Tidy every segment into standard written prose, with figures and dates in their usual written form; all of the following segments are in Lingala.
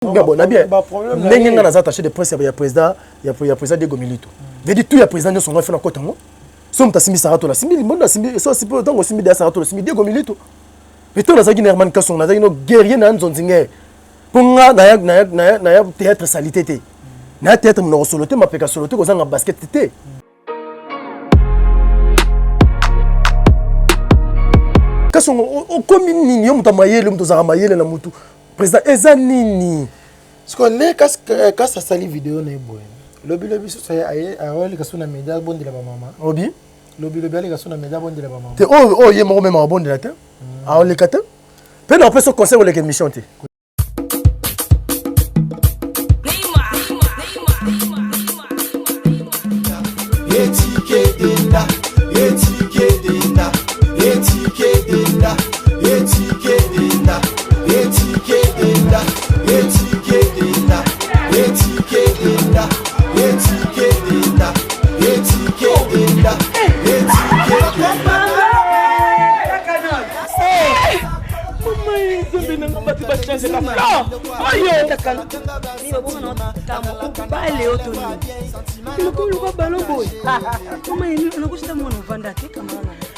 Bon, na bien. Ndenge nga naza attaché de presse ya président ya président Diego Milito. Veut dire tout ya président nyonso nga fena kota ngo. So mutu asimbi Saratola, asimbi Limbondo, asimbi so asimbi ntango osimbi deya Saratola, asimbi Diego Milito. Mais to nazalaki na Herman Kasongo, nazalaki no guerrier na nzonzinge. Mpo nga naya naya naya naya théâtre salite te. Naya théâtre monoko solo te, mapeka solo te, kozanga basket te. Kasongo okomi nini yo moto ya mayele, moto ozalaka mayele na motu président eza nini? Sikoyo nde kasi asali video na ye boye lobilobi susu ayoleka so na media abondela bamama obi lobilobi aleka so na media abondela bamama te oyo oyo ye moko meme abondela te aoleka te mpe na opesa conseil koleka émission te.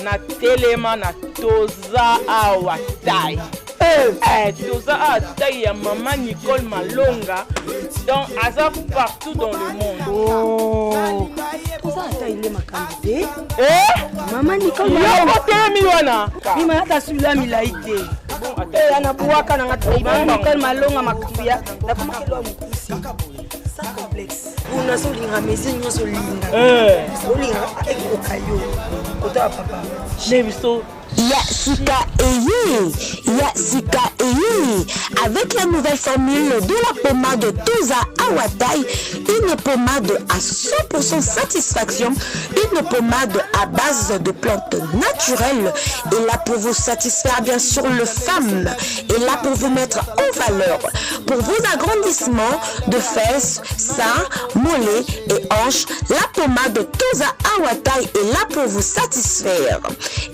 Natelema na toza awa tai eh, toza awa tai ya mama Nicole Malonga, donc aza partout dans le monde. Oh. Toza ata ile makambo te. Eh? Mama Nicole Malonga telemi wana mima ata sula milai te. Eh, anabuwaka nanga te mama Nicole Malonga makambo ya nakomaki elwa mokusi sans complexe. Kuna so olinga mesure nyonso olinga olinga ekoka yo kota ya papa ne biso. Ya sika eye, ya sika eye. Avec la nouvelle formule de la pommade Toza Awatai, une pommade à 100% satisfaction, une pommade à base de plantes naturelles, et là pour vous satisfaire bien sûr le femme, et là pour vous mettre en valeur, pour vos agrandissements de fesses, seins, mollets et hanches, la pommade Toza Awatai est là pour vous satisfaire.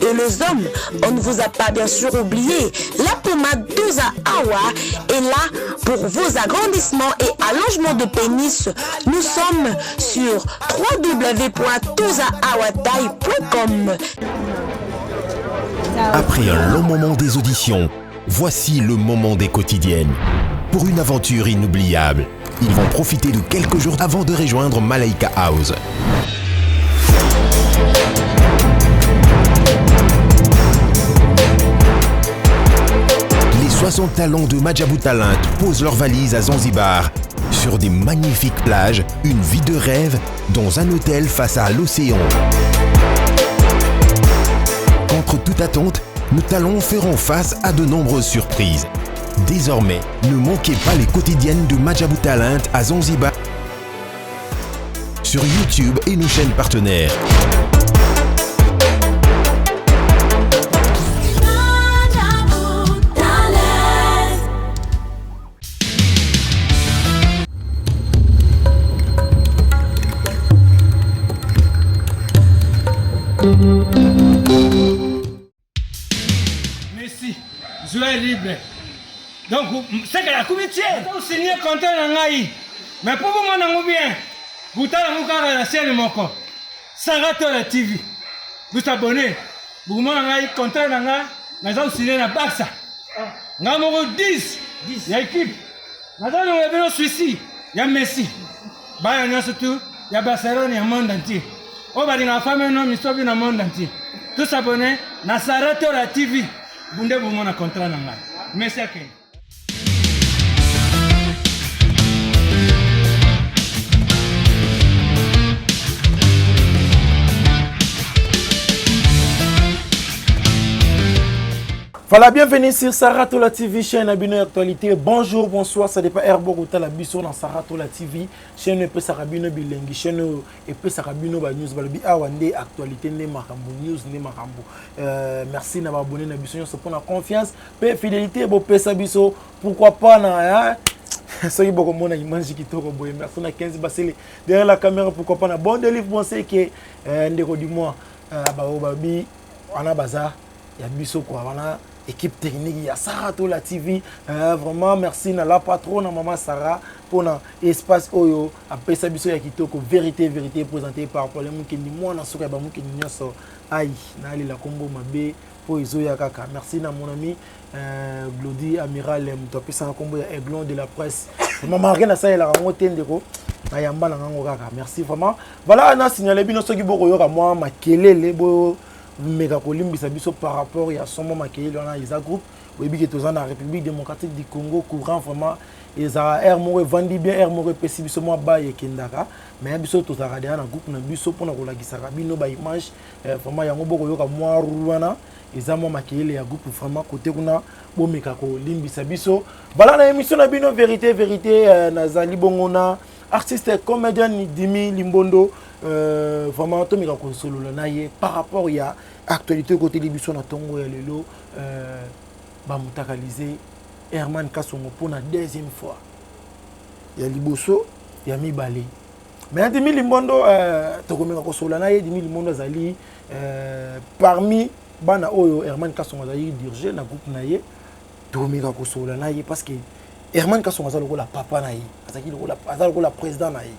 Et les hommes, on ne vous a pas bien sûr oublié, la pommade Toza Awa est là pour vos agrandissements et allongements de pénis. Nous sommes sur www.tozaawatai.com. Après un long moment des auditions, voici le moment des quotidiennes. Pour une aventure inoubliable, ils vont profiter de quelques jours avant de rejoindre Malaika House. Les 60 talents de Maajabu Talent posent leurs valises à Zanzibar, sur des magnifiques plages, une vie de rêve dans un hôtel face à l'océan. Contre toute attente, nos talents feront face à de nombreuses surprises. Désormais, ne manquez pas les quotidiennes de Maajabu Talent à Zanzibar sur YouTube et nos chaînes partenaires. Messi, joueur libre. Donc, c'est que la comité, signé contrat na ngai. Mais pour vous mon bien, botala yango kaka na chaîne moko. Saratola TV. Vous abonnez. Vous mon ngai contrat na ngai, naza signé na Barça. Nga moko 10 ya équipe. Naza longola bino Suisse ya Messi. Bana nyonso tu ya Barcelone ya monde entier. Oyo balingaka femme no misobi na monde entier. Tous abonnés na Saratola TV. Bunde bomona contrat na ngai. Messi akende. Voilà, bienvenue sur Saratola TV, chaîne Abino Actualité. Bonjour, bonsoir, ça dépend heure bokotala biso dans Saratola TV, chaîne epesaka bino bilengi, chaîne epesaka bino ba news balobi awa nde actualité nde makambo news nde makambo. Merci na ba abonné na biso nyonso pour la confiance pe fidélité bopesa biso, pourquoi pas na hein? Soki bokomona image kitoko boye. Merci na 15 basele derrière la caméra, pourquoi pas na bon délivre bon c'est que ndeko du mois ba babi wana baza ya biso quoi wana. Équipe technique ya Sarah Tola TV. Vraiment merci na la patronne maman Sarah pour na espace oyo apesa biso ya kitoko vérité vérité présenté par Paul Mukendi mwana suka ba Mukendi nyonso ai na lela kombo mabe po ezoya kaka. Merci na mon ami Glody Amiral moto apesaka kombo ya Aiglon de la presse. Vraiment marqué na salela yango te ndeko na yamba na ngango kaka. Merci vraiment. Voilà na signaler bino soki boko yoka mwa makelele bo meka kolimbisa biso par rapport ya somo makelele wana eza groupe oyebi ke toza na République démocratique du Congo courant vraiment ezala air moko evandi bien air moko epesi biso mwa baye ekendaka mais biso tozalaka deja na groupe na biso mpona kolakisaka bino ba image vraiment yango bokoyoka mwa wana eza mwa makelele ya groupe vraiment côté kuna bomeka kolimbisa biso. Voilà na émission na bino vérité vérité nazali bongo na artiste comédien Dimi Limbondo vraiment tomeka kosolola na ye par rapport ya actualité côté biso na tongo ya lelo bamutakalize Herman Kasongo pour la deuxième fois ya liboso ya mibale. Mais Dimi Limbondo tokomeka kosolola na ye. Dimi Limbondo azali parmi bana oyo Herman Kasongo azali diriger na groupe na ye. Tokomeka kosolola na ye parce que Herman Kasongo aza lokola papa na ye, azalaki lokola aza lokola président na ye.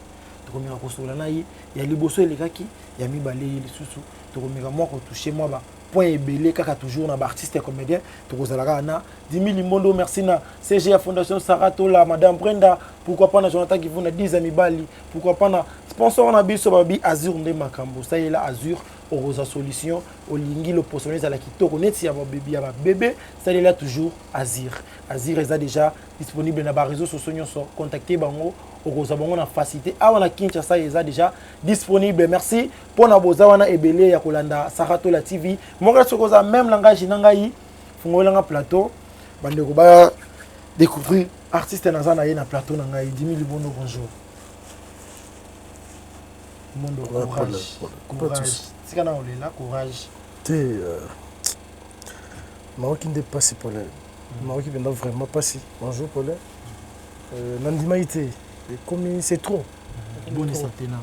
Tokomeka kosolola na ye ya liboso elekaki ya mibale ye lisusu tokomeka mwa kotouche mwa ba point ebele kaka toujours na ba artiste comédien. Tokozala kaka na Dimi Limbondo. Merci na CG ya Fondation Sarah Tola, Madame Brenda, pourquoi pas na Jonathan Kivuna 10 mibali, pourquoi pas na sponsor na biso babi Azur nde makambo sayela Azur okoza solution olingi lo poisson ezala kitoko neti ya babebi ya babebe salela toujours Azur. Azur eza déjà disponible na ba réseaux sociaux nyonso, contacter bango okoza bango na facilité awa na Kinshasa eza déjà disponible. Merci mpona boza wana ebele ya kolanda Sarah Tola TV. Moko soki oza même langage na ngai fungolanga plateau bandeko ba découvrir artiste naza na ye na plateau na ngai Dimi Limbondo. Bonjour Mondo, courage, courage, tika na olela, courage. Te naoki nde mpasi Paulin, naoki mpenza vraiment mpasi. Bonjour Paulin, nandimaki te ekomi, c'est trop. Bonne santé na?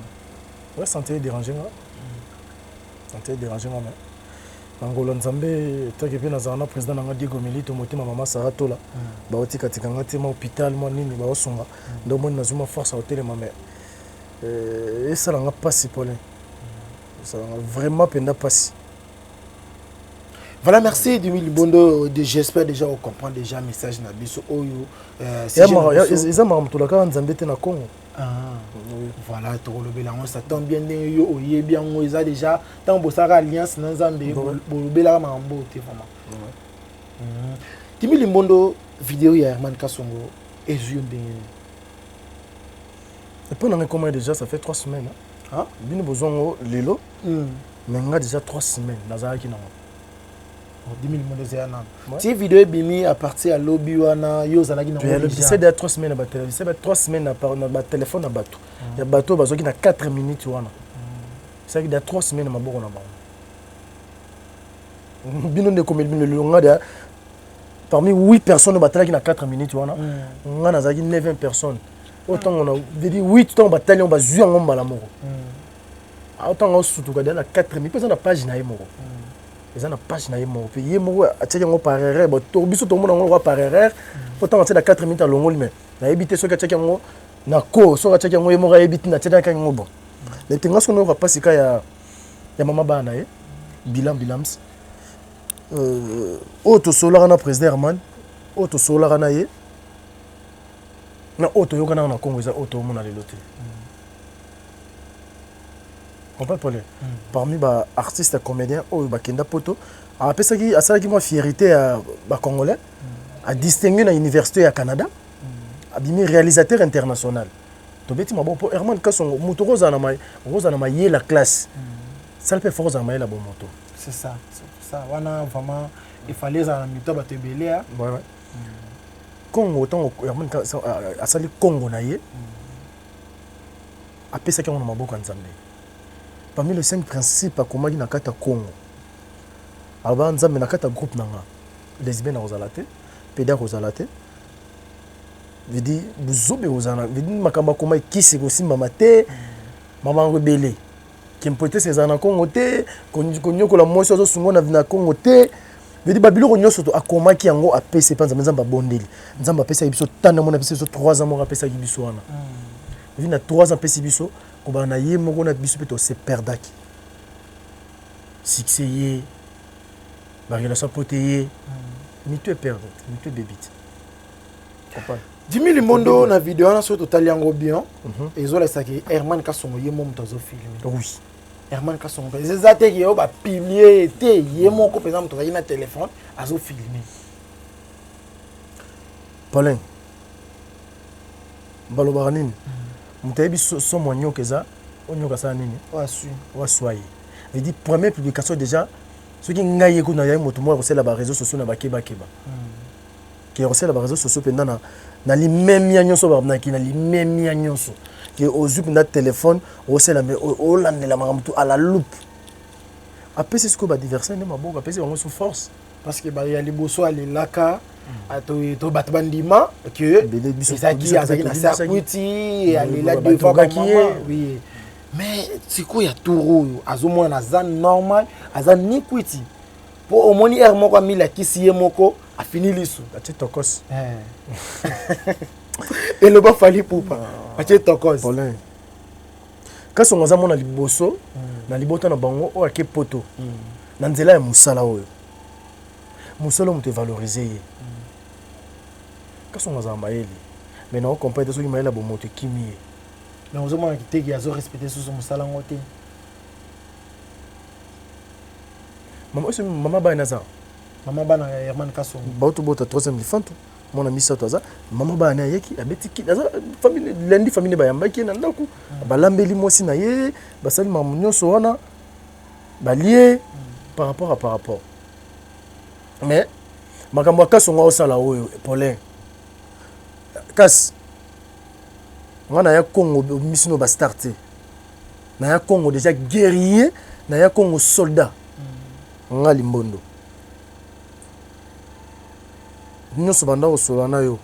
Ouais, santé dérange nga, santé dérange nga, mais na ngolo Nzambe etaki mpe nazala na président na nga Diego Milito motema mama Sara Tola baotikatika nga te ma hôpital mwa nini baosunga nde omoni nazwi mwa force ya kotelema mais esalanga mpasi Paulin, esalanga vraiment mpenza mpasi. Voilà, merci Dimi Limbondo. J'espère déjà on comprend déjà message na biso oyo. Eza makambo tolakaka Nzambe te na Congo. Ah, voilà, tokolobela yango, ça tombe bien ndenge yo oyebi yango eza déjà ntango bosalaka alliance na Nzambe bolobelaka makambo te vraiment. Dimi Limbondo, vidéo ya Herman Kasongo ezwi yo ndenge nini? Mpo na ngai ekoma déjà ça fait 3 semaines. Ah? Bino bozwango lelo mais nga déjà 3 semaines nazalaki nango. Dimi Limbondo ezaya nano ti vidéo ebimi à partir ya lobi wana yo ozalaki nango? C'est déjà 3 semaines na batelevizio, 3 semaines na batelefone na bato ya bato oyo bazwaki na 4 minutes wana. Ezalaki déjà 3 semaines na maboko na bango. Bino nde ekomeli bino lelo. Nga deya parmi 8 personnes oyo batalaki na 4 minutes wana, nga nazalaki 9 personnes oyo ntango na vedi 8 ntango batali yango bazwi yango mbala moko. Ntango osutuka deya na 4 minutes mpe eza na page na ye moko, eza na page na ye moko mpe ye moko atiaki yango par erreur. Bon, biso tomona yango lokola par erreur mpo ntango atie na 4 minutes alongoli, mais nayebi te soki atiaki yango na ko soki atiaki yango ye moko ayebi ntina atiaki yango. Bon, nete nga soki nayoka mpasi ka ya mama bana na ye bilan bilams oyo tosololaka na président Herman, oyo tosololaka na ye na oyo toyokanaka na Congo eza oyo toomona lelo te. Comprends Paul, parmi ba artiste comédien oyo bakenda poto apesaki asalaki mwa fierté ya bacongolais, adistingue na université ya Canada, abimi réalisateur international. Tobeti maboko mpo Herman Kasongo moto okozala na mayela classe sala mpe fo kozala mayela bomoto. C'est ça, c'est ça wana vraiment il fallait ezala na mito ya bato ebele. Ouais. Congo ntango Herman asali Congo na ye apesaki yango na maboko ya Nzambe. Parmi les cinq principes akomaki na kati ya Congo, alobaka Nzambe na kati ya groupe na nga lesbienne akozala te, pédé akozala te, vidi buzobe kozala vidi makambo akoma ekisi kosimbama te, makambo ebele kimpolitese ezala na Congo te, konyokola mwasi azosunga na Congo te. Vedi babiloko nyonso to akomaki yango apesi epa Nzambe, Nzambe abondeli. Nzambe apesaki biso tanda mona apesi biso 3 ans moko apesaki biso wana. Vedi na 3 ans apesi biso kobanda na ye moko na biso mpe tose perdaki. Succès ye, ba relation pote ye, mitu e perdre, mitu ebebi te. Comprendre? Jimmy Limbondo na video wana soki totali yango bien, ezolakisaki Herman Kasongo ye mo moto azofilme. Oui. Herman Kasongo mpe eza te ke oyo bapilie te, ye moko mpenza moto azalaki na telefone azofilme. Paulin, balobaka nini? Moto ayebi somo ya nyoka eza oyo nyoka asala nini? Oyo aswi. Oyo aswa ye. Veut dire première publication déjà, soki ngai ye kuna yaye moto moko akosala ba réseaux sociaux na bakebakeba. Ke akosala ba réseaux sociaux mpenza na limemia nyonso, babanaki na limemia nyonso. Ke ozwi mpenza telefone osala me olandela makambo tu à la loupe. Apesi sikoyo ba adversaire nde maboko, apesi bango sous force. Parce que ya liboso alelaka, to bato bandima que Ebele biso ezalaki biso azalaki na tolimbisaki. circuit, alela Ba- devant batongaki bamama. ye. Oui. Mais sikoyo ya tour oyo azomona aza normal, aza ni kwiti. Po omoni air moko amilakisi ye moko afini lisu. Atie tokos. Eloba Fally Ipupa. Atie tokos. Paulin. Kasongo aza mona liboso na libota na bango oyo ake poto. Na nzela ya mosala oyo. Mosala oyo moto evaloriser ye. Kasongo azala mayele. Mais na comprendre soki mayele ya bomoto ekimi ye. Mais ozomona kiteki azo respecter susu mosala ngo te. Mama, oyo mama bana aza. Mama bana ya Herman Kasongo. Bautu bota troisième lifanto. Mwana misato aza. Mama bana ayeki abeti ki aza famille lundi famille bayambaki ye na ndako. Balambeli mwasi na ye, basali makambo nyonso wana. Balie par rapport à par rapport. Mais makambo ya Kasongo osala oyo Paulin. Kasi nga na ya Congo misino ba star te. Na ya Congo déjà guerrier, na ya Congo soldat. Nga Limbondo. Nyonso banda kosola na yo.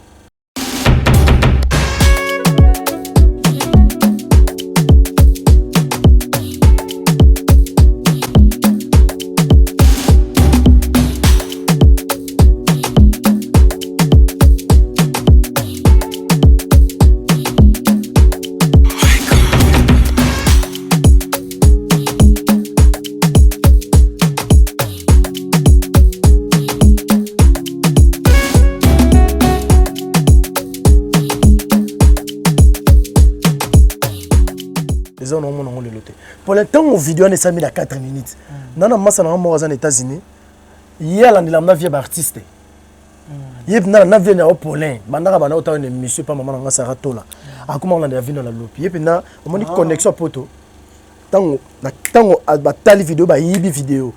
Eza na omona ngo lelo te. Pour le temps vidéo wana esalami na 4 minutes. Nana masa na nga moko aza na États-Unis. Ye alandela na vie ba artiste. Ye na na vie na yo Paulin. Bandaka bana otala na émission pa mama na nga Sarah Tola. Akoma kolandela vie na la loupe. Ye pena omoni connexion ya poto. Tango na tango batali vidéo bayibi vidéo.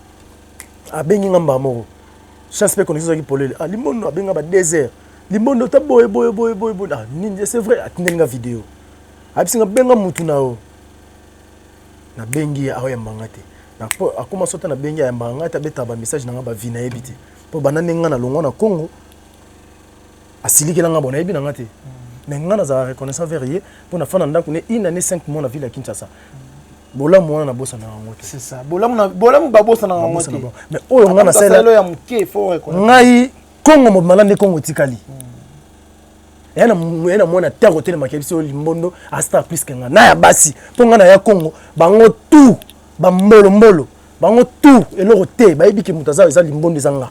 Abengi nga mbala moko. Chance pe connexion ezalaki polele. Ah Limbondo abenga ba 2 heures. Limbondo ta boye boye boye boye boye. Ah nini c'est vrai atindeli nga vidéo. Abisi nga benga mutu na yo. Na bengi ye aoyamba nga te. Na po akoma sota na bengi ayamba nga te abeta ba message na nga ba vie na yebi te. Po banda ndenge nga na longwa na Congo asilikela nga bona yebi na nga te. Mais nga nazala reconnaissant vers ye po na fana ndako ne une année 5 mois na ville ya Kinshasa. Bolamu wana nabosana yango te. C'est ça. Bolamu na bolamu babosana yango te. Mais oyo nga nasala ya moke faut reconnaître. Ngai Congo mobimba nde Congo etikali. Ya na mwana te akotelemaka biso Limbondo a star plus que nga. Na ya basi po nga na ya Congo bango tout ba mbolo mbolo bango tout eloko te bayebi ke moto aza eza Limbondo eza nga.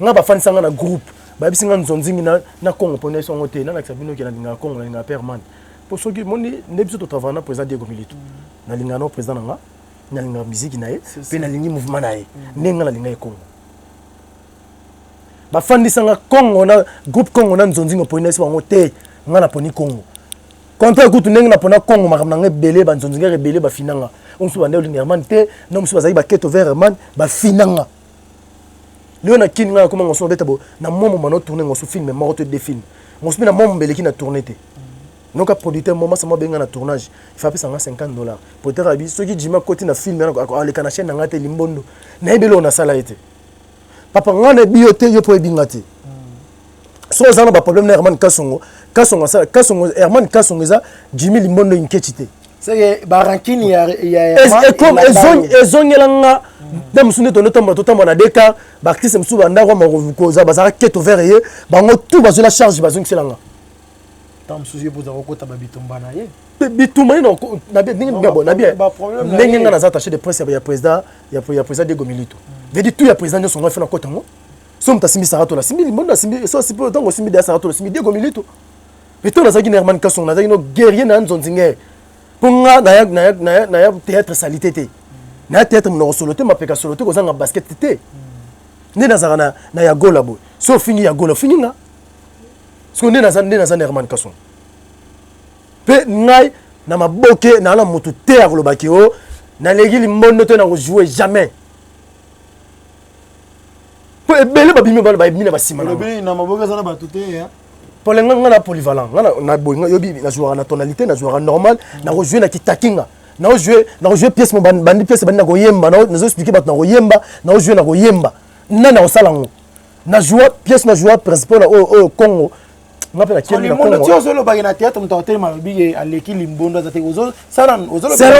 Nga bafandisa nga na groupe bayebisi nga nzonzingi na Congo mpo na yango te nalakisa bino ke nalingaka Congo nalingaka Père Man po soki moni nde biso totravaille na président Diego Milito nalingaka na président na nga nalingaka musique na ye mpe nalingi mouvement na ye ndenge nga nalinga ye Congo. Bafandisa nga Congo na groupe Congo na nzonzingo poni na bango te nga na poni Congo. Contraire kutu ndenge na pona Congo makambo na nga ebele ba nzonzinga ebele bafina nga. Oyo mosusu bande olinga Herman te, na mosusu bazalaki ba keto vers Herman bafina nga. Leo na kini nga nakoma ngoso beta bo na momo mano tourner ngoso film moko to deux films. Ngoso pe na momo mbeleki na tourner te. Noka producteur moma sama benga na tournage, il faut apesa nga $50. Producteur abi soki Jimmy akoti na film aleka na chaîne na nga te Limbondo. Na yebeli oyo nasala ye te. Papa nga na yebi yo te, yo po yebi nga te. So oza na ba problème na Herman Kasongo, Kasongo asala Kasongo Herman Kasongo eza Jimmy Limbondo Nkechi te. C'est barankini ya ezongela nga nde mosusu nde tondo tambola, totambola na deka. Baartiste mosusu bandako koza bazalaka keto vers ye, bango tout bazwela charge, bazongisela nga. Ntango mosusu ye mpoza kokota babitumba na ye. Bitumba ye na bien ndenge nga naza attaché de presse ya président Diego Milito, veut dire tout ya président nyonso nga fena kota yango. So moto asimbi Saratola, asimbi Limbondo, asimbi so ntango osimbi deya Saratola, osimbi Diego Milito. Mais ntango nazalaki na Herman Kasongo, nazalaki no guerrier na nzonzinge, mpo nga naya théâtre salité te, naya théâtre monoko solo te, mapeka solo te, kozanga basket te. Nde nazalaka na ya gola boye, so ofingi ya gola, ofingi nga. Siko nde naza na Herman Kasongo mpe ngai na maboke naa na motu te ya kolobaki o naleki Limbondo te, na kojouer jamais, mpo ebele babimi, babimi na basima. Na maboke eza na bato te. Pole nga na polyvalent, nga na boye yobi, nazwaka na tonalité, nazwaka normal, nakojouer na kitakinga, nakojouer pièce mo bandi, pièce bandi, nakoyemba, nazoexpliquer bato, nakoyemba, naojouer, nakoyemba nani akosala yango. Najoua pièce, najoua principal oyo Congo, nga mpe nakemi na Congo. Ti ozolobaki na théâtre, moto atelema alobi aleki Limbondo aza te. Selon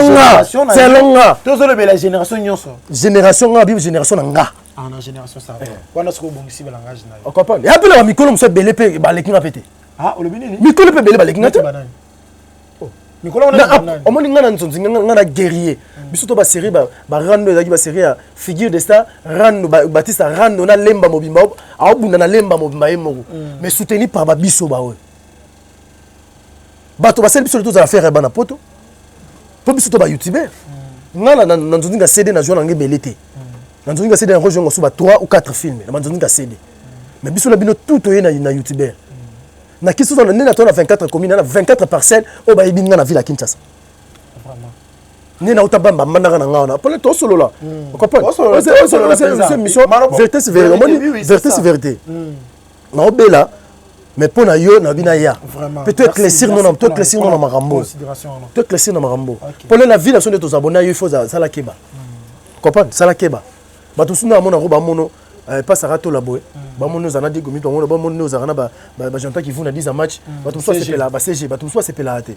nga, selon nga. Tozolobela génération nyonso. Génération nga, bibi génération na nga. Ah, na génération, ça wana soki obongisi balangage na yo. Ocomprendre ya mpe na bamikolo mosusu ebele mpe baleki nga mpe te. Ah, olobi nini? Mikolo mpe ebele baleki nga te. Mikolo wana? Omoni nga na nzonzi, nga na guerrier, biso to basérie barando, ezalaki basérie ya figure de star rando, Batista rando na lemba mobimba, aobunda na lemba mobimba ye moko, mais soutenu par babiso baoyo bato basali biso tozala faire ya bana poto, mpo biso to bayoutubeur. Nga na nzonzinga CD na joa nanga ebele te, na nzonzinga CD yango jongo so ba 3 ou 4 films na banzonzinga CD, mais biso na bino tout toye na youtubeur na kisi oza nde na to na 24 commune, na 24 parcelle oyo bayebi nga na ville ya Kinshasa, nde nauta bamba mbandaka na nga wana mpona tosolola. Comprendre émission vérité c'est vérité, omoni, vérité c'est vérité. Naobela, mais mpo na yo nabi na ya mpe to éclaircir no, to éclaircir no na makambo, to éclaircir na makambo mpona na vie na biso nde tozabona yo. Il faut sala keba, comprendre, sala keba. Bato mosusu nde bamonako, bamono pasaka tola boye, bamoni ozala na Diego Mito, bamoni, bamoni ozalaka na bajantan Kivu na 10 match. Bato mosusu basepela bacg, bato mosusu basepelaka te,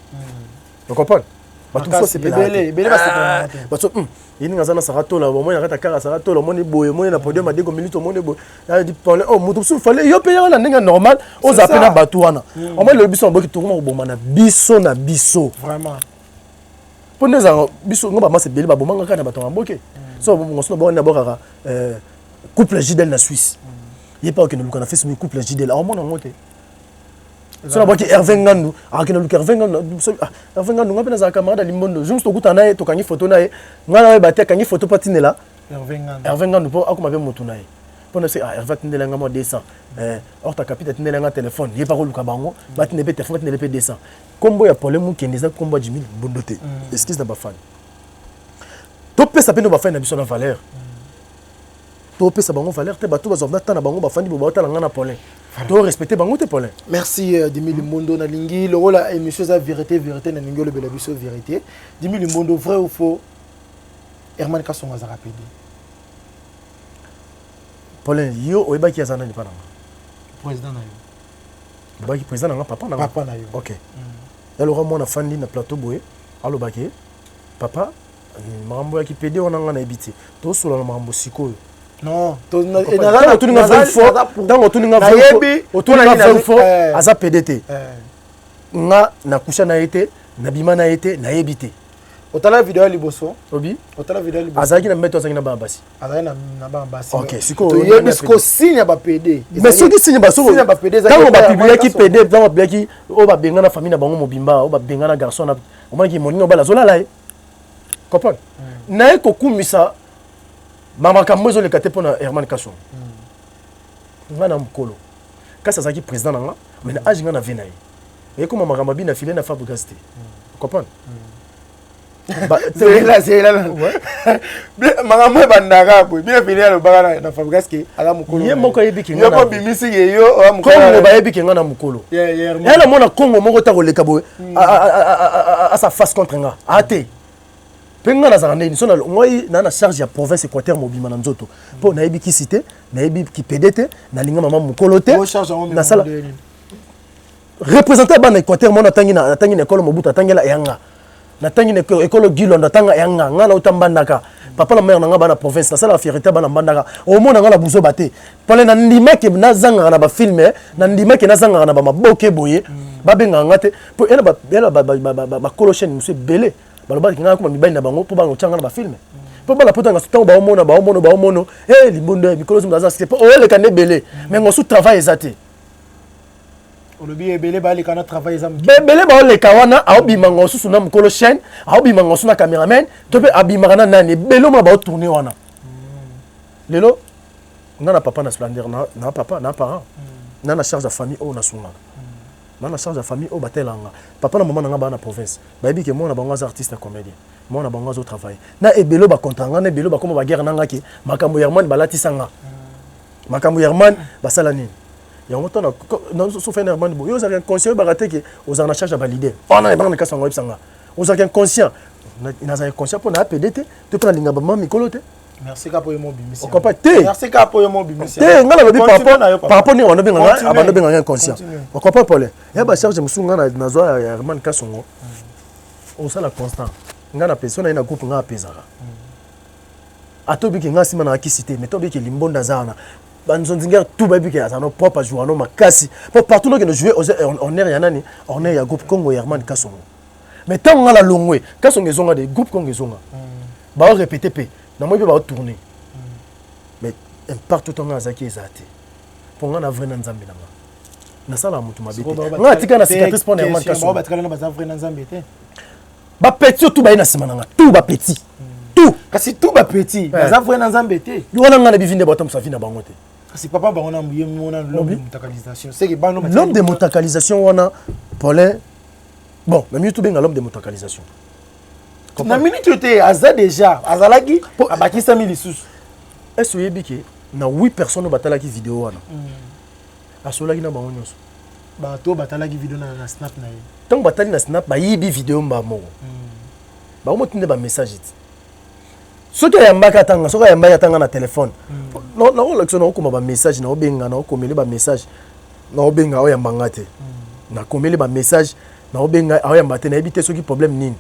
ocomprendre, bato mosusu basepelaka te. Bato ye ndenge aza na Saratola, omoni na kati ya kaka Saratola, omoni boye, omoni na podium ya Diego Milito, omoni boye, oh, moto mosusu fale yo mpe yaka na ndenge normal, ozala mpe na bato wana. Omoni lelo biso maboki tokoma koboma na biso na biso, mpo nde ezalaka biso ngo bamasa ebele babomanga kaka na bato ya maboke. So ngoso na bokaka couple Gidel na Suisse, ye mpe akokende luka na Facebook couple Gidel, akomona yango te. So nabwaki Hervé Ngandu, akokende luka Hervé Ngandu. Hervé Ngandu, nga mpe nazala camarade ya Limbondo, jour mosusu tokutana na ye, tokangi photo na ye, ngai nayeba te, akangi photo mpo atindela Hervé Ngandu, mpo akoma mpe motu na ye, mpo na se ah, Hervé atindela nga mwa 200, Horta Kapita atindela nga telefone, ye mpe akoluka bango batinde mpe telefone, batindela mpe 200. Nkombo ya Paulin Mukende eza nkombo ya Jimi Limbondo te. Excuse na bafani, topesa mpe no bafani na biso na valeur, topesa bango valeur te. Bato bazwa na ta na bango, bafandi bo baotala nga na Paulin, to respecte bango te, Paulin. Merci Dimi Limbondo. Nalingi lokola émission eza vérité vérité, nalingi olobela biso vérité. Dimi Limbondo, vrai ou faux, Herman Kasongo azalaka pd? Paulin, yo oyebaki aza nani mpa nanga? Président na yo. Oyebaki président nanga, papa nanga. Papa na yo. Ok, yaloka mwana afandi na plateau boye, alobaki papa makambo ya kipede wana, nga nayebi te, tosola na makambo sikoyo. Non. Ntango otuninga vrai faux, ntango otuninga vrai faux, aza pede te, nga nakusha na ye te, nabima na ye te, nayebi te. Otala video ya liboso. Obi. Otala video ya liboso. Azalaki na mbeto, azalaki na bana basi. Azalaki na bana basi. Ok, sikoyo toyebi sikoyo signe ya bapd. Mais soki signe ya bapd. Ntango bapubliaki pd, ntango bapubliaki oyo babenga na famille na bango mobimba, oyo babenga na garçon na omonaki moninga obala azolala ye, comprendre, naye kokumisa bamakambo ezoleka te mpo na Herman Kasongo. Nga na mokolo kasi azalaki président na nga, mais na age nga na vie na ye ekoma makambo abi na file na Fabrigas te, comprendre. Zela, zela, makambo ebandaka boye, bino fili alobaka na Fabrigas ke aza mokolo. Ye moko ayebi ke yo bimisi ke yo. Kongo bayebi ke nga na mokolo ya namona Kongo moko ta koleka boye asa face contre nga ate mpe nga nazalaka ndeni so ngai naa na charge ya province Équateur mobima na nzoto, mpo nayebi kisi te, nayebi kipede te, nalinga mama mokolo te, nasala représentant ya bana Équateur mona atangi na école Mobutu, atangela eyanga. Natangi na ekolo Gilondo, atanga ya nga, nga nauta Mbandaka. Papa na mère na nga bana province, nasalaka fierté bana Mbandaka. Omona nga na buzoba te. Pale na ndimaki nazangaka na bafilme, na ndimaki nazangaka na bamaboke boye, babengaka nga te. Po ena ba ena ba ba bakolo chaîne mosusu ebele, balobaki nga nakoma mibali na bango mpo bango nga na bafilme. Mpo bana poto nga ntango baomona baomona baomona, eh Limbondo ya mikolo aza se mpo oyeleka nde ebele, mais ngosu travail eza te. Olobi ebele baleka na travail eza moke. Ebele baoleka wana, aobima ngo susu na mokolo chaîne, aobima ngo susu na cameraman to mpe abimaka na nani. Ebele omona baotourne wana. Lelo nga na papa na Splendeur, na papa na parent, na charge ya famille oyo nasungaka, na charge ya famille oyo batelanga. Papa na mama na nga baa na province, bayebi ke mwana bango aza artiste ya comédien, mwana bango azotravaille na ebele oyo bacontra nga, na ebele oyo bakoma baguerre na nga ke makambo Herman balatisa nga, makambo Herman basala nini. Yango to sofa na Herman boye, yo ozalaka inconscient, oyebaka te ke ozalaka na charge ya baleader wana. Ebanga na kasi yango oyebisa nga ozalaka inconscient. Nazala inconscient mpo na apd te, to mpe nalinga bamama mikolo te. Merci ka po yo mobimisi. Okompa te. Merci ka po yo mobimisi. Te, nga nalobi par rapport ndenge bando abando benga nga inconscient. Okompa, Paul, ya bacharge mosusu nga nazwa ya Herman Kasongo, osala constant. Nga na pesa na ye na groupe, nga apesaka ata obiki nga nsima na akisi te, mais to obiki Limbondo aza wana, banzonzingere tout bayebi ke aza no propre, ajoua no makasi, po partout nokende jouer honneur ya nani, honneur ya groupe Congo, Herman Kasongo. Mais ntango nga nalongwe, Kasongo ezonga de groupe Congo ezonga, baorépété mpe namoi mpe baotourne, mais impact to nga azalaki eza te, mpo nga na vrai na Nzambe na nga, nasalaka motu mabe te. Nga atika na cicatrice mpo na Herman Kasongo. Batikala na baza vrai na Nzambe te. Bapetits oyo tu baye na nsima na nga, tout bapetits, tout. Kasi tout bapetits baza vrai na Nzambe te. Wana nga na bivi nde batambusa vie na bango te. Kasi papa bango na ye mona l'homme de mutakalisation, c'est que bano. L'homme de mutakalisation wana, Paulin, bon, na minute tobenga l'homme de mutakalisation. Na minute oyo te, aza déjà, azalaki, abakisami lisusu. Est ce oyebi ke na 8 personnes oyo batalaki video wana, asolaki na bango nyonso? Bato batalaki video na snap na ye. Ntango batali na snap, bayibi video mba moko, bango motinde bamessage ti soki ayambaki atanga, soki ayambaki atanga na telefone, nakolakisa, nakokoma bamessage, naobenga, naokomele bamessage, naobenga, aoyamba nga te. Nakomeli bamessage, naobenga, aoyamba te. Nayebi te soki problème nini,